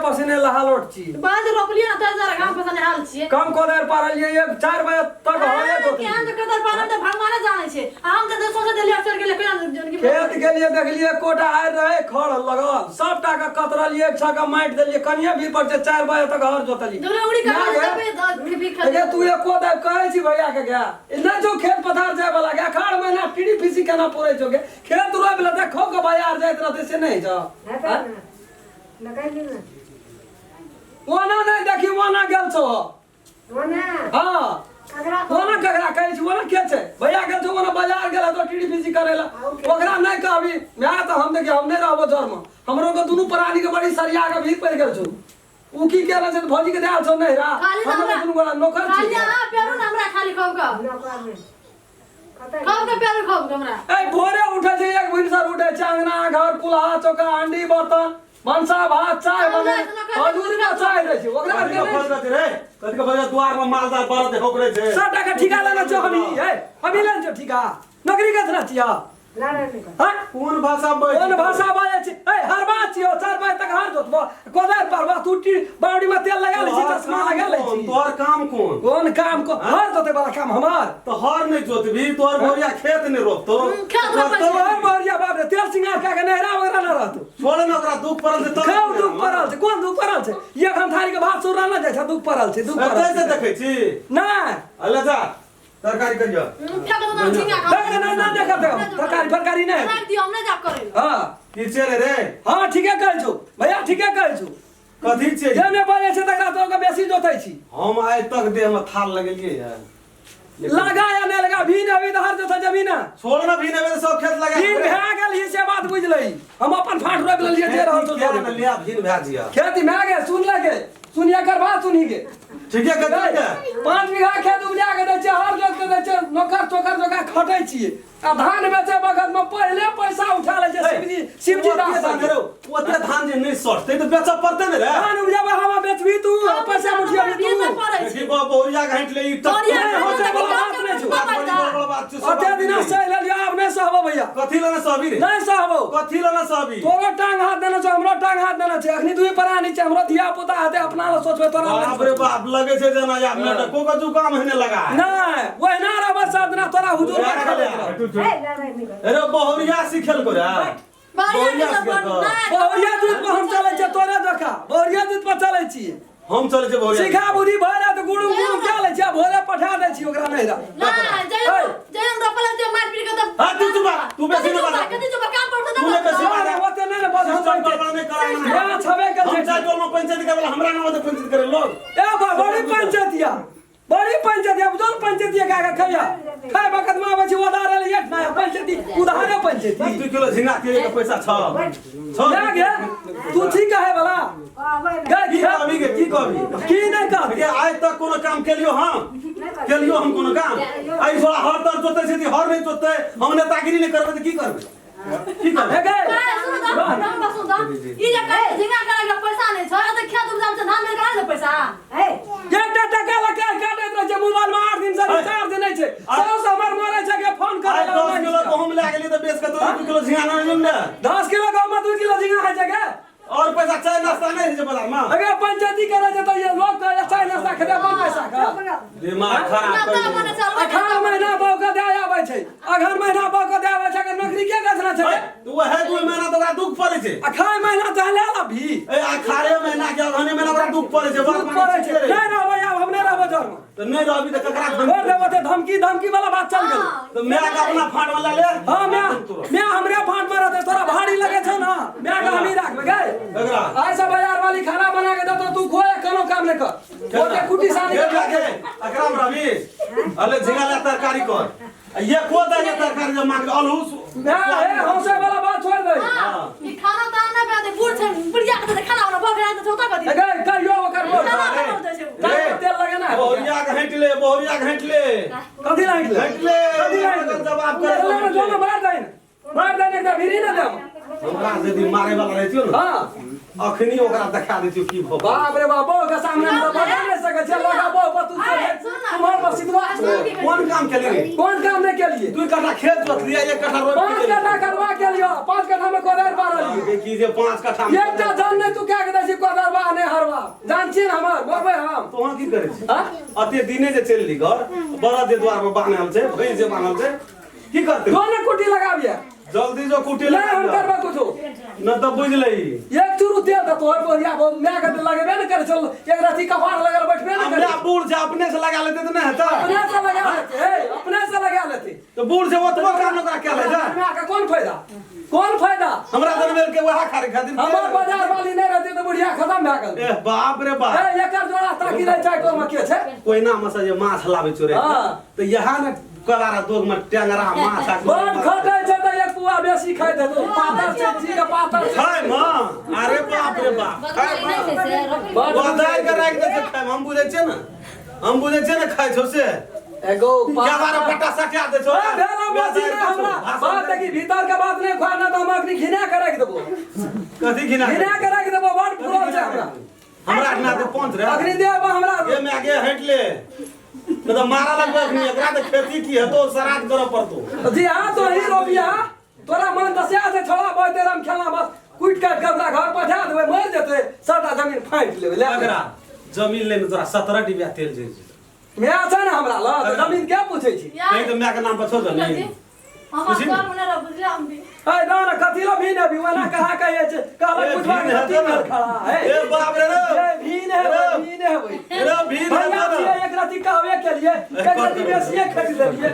पसीने लहालोट छी। बाज रोपलियै ना ताहि दुआरे घाम पसीने हाल छियै। कम कोदारि पारलियै एक 4 बजे तक हरे जोतलियै। केहन जे कदर पारल तऽ भगवाने जानै छै। आ हम तऽ सोचै देलियै चढ़ि गेलै केना जन की खेत गेलियै देखलियै एकोटा आरि रहै खड़ लगल सबटा के कतरलियै एक छक्का माटि देलियै कनिये भीड़ पर छै 4 बजे तक हर जोतलियै। दुरे उड़ी ना कऽ गे। देबै तऽ भी गे तू एको दाबि कहै छी भैया के गे ई नहि छौ खेत पथार जाय वाला गे अखाड़ महीना टीड़ी फीसी केना पुरै छौ गे खेत रोपि लेतै खो के बाजार जाइत रहतै से नहि छौ। हेतै ने लगैली ने। ओना नहि देखी ओना गेल छौ। ओना हाँ ककरा ओना ककरा कहै छी ओना के छै भैया गेल छौ ओना बाजार गेल तो टीड़ी फीसी करै ला ओकरा नहि कहबी माय तऽ हम देखी हम नहि रहबो जरमे हमरो के दुनू प्राणी के बड़ी सरिया के भीड़ पड़ि गेल छौ। उ की केला छै भौजी के देल छौ नहिरा खाली हम हमरा दुनू गोरा नौकर छी। खाली अहाँ पेरू ने हमरा खाली खाउ के नौकर नहि कतऽ खाउ के पेरू खाउ के हमरा। ए भोरे उठे छै एक भिनसर उठे छै अंगना घर कुल्हा चौका हांडी बर्तन भनसा भात चाय बने हजूर में चाय रहै छै ओकरा कथी के के नहि फल रे कथी के फल द्वार में मालदार बरद होकरे छै सबटा के ठीका लेने छौ हमी ए हमी लेने छौ ठीका नौकरी केतना छिया लड़ाइ नहि कर। हाँ? कोन भाषा बाजै कोन भाषा बाजै छी ए हरबा छियो 4 बजे तक हर जोतबो कोदारि पारबा तू टी बावड़ी में तेल लगा लै छी चश्मा लगा लै छी। तोहर काम कोन? कोन काम को हर जोते वाला काम हमार। तो हर नहीं जोतबी तोहर बोरिया खेत नहीं रोपतो। खेत रोपै छै। तोहर बोरिया बाप रे तेल सिंगार कए के नहरा वगैरह न रहतो। छोड़ न ओकरा दुख पड़ल छै तब खाउ दुख पड़ल छै कोन दुख पड़ल छै एखन थारी के भात सुरल न जाइ छै दुख पड़ल छै दुख पड़ल एतै से छै। देखै छी नहि अले जा तरकारी करियो। फेक दो ना झिंगा खाउ। नहीं, नहीं, नहीं, नहीं, नहीं, तरकारी फरकारी नहीं। राख दियो हम नहीं जा करै। हाँ की छै रे रे? हाँ ठीके कहै छौ भैया ठीके कहै छौ। कथी छै? जे नहि बजै छै तकरा तोर के बेसी जोतै छी। हम आइ तक देह में थाल लगेलियै है। लगा या नहीं लगा भी नहीं अभी हर जोतै जमीन। छोड़ ना भी नहीं सब खेत लगा। भीन भए गेल ही से बात बुझ लही हम अपन फाट रोपि लेलियै जे रहल छौ किया ने लिया भीन भए जिया। खेती भए गेल सुन लगे सुनिए एकर बात सुनी के ठीके कहै छै। 5 बीघा खेत उपजा के दै छै हर जोत के दै छै नौकर चोकर जकाँ खटै छियै आ धान बेचै बखत में पहिले पैसा उठा लै छै शिवजी शिवजी दास ओते सके। ओते धान जे नहीं सटतै तऽ बेचऽ पड़तै ने रे। धान उपजाबै हवा बेचबी तू पैसा उठियाबी भी तू। नहि पड़ै छै। देखी बहुरिया के हटि ले ई तक। बहुरिया नहि, होतै वाला बात नहि छौ। बड़ी बड़ बात छै, सब ओते दिना सहि लेलियो आब नहि सहबो भैया। कथी लए ने सहबी रे? नहि सहबो। कथी लए ने सहबी? तोरो टांग हाथ देने छौ हमरो टांग हाथ देने छै अखनी दुई प्राणी छै हमरो धिया पुता हेतै अपना लए सोचबै तोरा लए बाप रे बाप लगे छै जेना आब नाटको के जुकाम हेने लगा है। नहि ओहिना रहबै सब दिना तोरा हुजूर में खेलैत रहब। ए लड़ाइ नहि कर। अरे बहुरिया सिखेल को रे। बहुरिया के बहुरिया सब सिखेल बहुरिया दूध पर हम चलै छियै तोरे जकाँ बहुरिया दूध पर चलै छियै। हम चलै छियै बहुरिया। सिखा बुद्धि भऽ जायत गुड़ुम गुड़ुम कए लै छियै भोरे पठा दै छियै ओकरा नैहरा। नहि जय जय रोपल जे मारि पीट के तऽ हाँ, तू चुप रह, तू बेसी नहि बाज। कथी चुप काम पड़तै तू नहि बेसी बाज। अरे ओते नहि ने बाज हम सिस्टम गड़बड़ नहि करा। यहाँ छबे के हम छै। चाहे टोल में पंचायत करे वाला हमरा नाम से पंचायत करे लोग। ए बड़ी पंचायतिया बड़ी पंचायतिया बुझल पंचायतिया का के खैया खाय बखत में आबै छी उधार ले एक ना पंचायती उधारे पंचायती। 2 किलो झिंगा केले के पैसा छ छ गे गे तू ठीक है वाला कहबै ने। गे की खेत कहबी गे की कहबी की नहि कहबी? गे आइ तक कोनो काम केलियो हम केलियो हम कोनो काम आइ थोड़ा हर तर जोतै छै हर नहीं जोतै हम नेतागिरी नहीं करबै तऽ की करबै की करबै? गे सुन तऽ हम सुन तऽ ई जे कहै झिंगा करे के पैसा नहि छै तऽ खेत उपजाबै छै धान बेच के पैसा। ए एकटा टका लऽ के काटैत रहै छै मोबाइल में 8 दिन से रिचार्ज नहि छै साउस हमर मरै छै के फोन करै आइ 10 किलो गहूम लए गेलियै तऽ बेच के तोरा 2 किलो झिंगा नहि लेलहुँ ने। 10 किलो गहूम में 2 किलो झिंगा होइ छै गे। और पैसा चाय नाश्ता नहीं होइ छै बाजार में। अगर पंचायती करै छै तऽ ये लोग के चाय नाश्ता खेतै अपन पैसा के। दिमाग खराब ना कर तऽ अपन चलबै। अखाड़ महीना बहू के दए आबै छै अगहन महीना बहू के दए आबै छै अगर नौकरी के गछना छै? तऽ वएह 2 महीना तऽ ओकरा दुख पड़ै छै। अखाड़ महीना तऽ ले लाबही। ए अखाड़े महीना के अगहने महीना ओकरा दुख पड़ै छै। दुख पड़ै छै। नहि रहबै आब हम नहि रहबै जरमे। तऽ नहि रहबी तऽ ककरा छोड़ देबो तऽ धमकी धमकी वाला बात चल गेल। तऽ माय के अपना फाँट वाला ले। हाँ माय हमरे फाँट में रहतै तोरा भारी लगे छौ ना माय के हमही राखबै गे। ककरा? आइ से बाजार वाली खाना बना के देतौ तू खोए कोनो काम नहि कर। ओते कुटी सानी के लागे अकरा में रहबी अले झिंगा ले तरकारी कर ये को दे के तरकारी जे मांग अलहू ना हे हौसे वाला बात छोड़ दे। ई खाना ताना बना दे बूढ़ छै बुढ़िया के तऽ खाना बना भऽ गेल तऽ चौथा कथी गे कहियो ओकर बोल। खाना बना दै छै रे तेल लगे ना बहुरिया के हटि ले बहुरिया के हटि ले कथी ला हटि ले हटि ले कथी ला हटि ले जवाब करे ले ना जो मार दे मार दे एकटा भिरी ना देम। हमरा यदि मारे वाला रहितियो ने हाँ अखनी ओकरा देखा दैतियो की भऽ बाप रे बाप बहू के सामने में तऽ बजा नहि सकै छै लगा बहू पर तू तुम्हार पर सिधवा कोन काम केली रे? कोन काम नहि केलिए? 2 कट्ठा खेत जोतलियै 1 कट्ठा रोपि 5 कट्ठा करवा केलियो 5 कट्ठा में कोदारि बारलियो की जे 5 कट्ठा में एकटा जन नहि तू कए के दै छी कोदारि बा नहि जान छियै ने हमर मरबै हम। तोहाँ की करै छी? हाँ? अते दिने जे चलि घर बड़ा जे द्वार पर बान्हल छै, भैंस जे बान्हल छै, की करतै? जो ने कुटी लगाबिए। जल्दी जो कुटी नहीं हम करबै कुछो। न तऽ बुझि लही। एक चूरू तेल दे तोहर बोरिया माय के लगेबे ने करे चल, एक रत्ती कपार लगल बैठबे ने करे। हमरा बूढ़ छै, अपने से लगा लेते तऽ नहि हेतै? अपने से लगा लेते, हे अपने से लगा लेते। तऽ बूढ़ छै, ओतबो काम ओकरा कए लै छै। माय के कोन फायदा, कोन फायदा? हमरा जनमेल के वएह खारे खातिर। हमर बाजार वाली नहीं रहती तऽ बुढ़िया खत्म भए गेल। ए बाप रे बाप। ए एकर जोड़ा ताकि रहै छै कोन के छै। कोइना में से जे माछ लाबै चोरे हाँ। तऽ यहाँ ने कबारा दोग में टेंगरा माछ आ बड़ खटै छै तऽ एक पुआ बेसी खाइ देतो, पातर छै, ठीक है, पातर छै। खाय माँ, अरे बाप रे बाप, खाय बदमाशी नहि छै से रोपनी। बड़ बदाइ के राखि दै छै खाय, हम बुझै छियै ने, हम बुझै छियै ने खाइ छौ से। एगो कबारा पट्टा सटा दै छौ। ए, भेला बेसी नहि हमरा बात देखी, भीतर के बात नहि खुआ, ना तऽ हम अखनी घिना के राखि देबो। कथी घिना? घिना के राखि देबो, बड़ फुरल छै हमरा। हमरा अखना ते पहुँच रे। अखनी देब हमरा। ए मैं आगे हट ले, नहीं तो मारा लगबे अखनी, एकरा ते खेती की हेतो श्राद्ध करऽ पड़तो। जी हाँ तो ही रोपिया तोरा मन दसिया छै छोड़ा बहते राम खेलना, बस कुटि काटि के ओकरा घर पठा देबै, मरि जेतै, सबटा जमीन फाँटि लेबै ले। एकरा जमीन ले तोरा 17 डिबिया तेल जरि जेतौ। माय छै ने हमरा लग तऽ जमीन के पूछै छी? नहीं तऽ माय के नाम पर छौ जमीन। हमर काम नहि रह बुझलियै हम भी। ए ना ना कथी ला भीन अभी ओना कहा कहै छै, कहलक ए, बुझवा भीन के हेतौ तीन ने। बेर खड़ा है। ए बाप रे रे। ए भीन है, रे। भीन है भाई। रे भीन भैया हेतौ ने। छियै, एक रति कहबे केलियै, एक रति बेसिये खरीद लेलियै।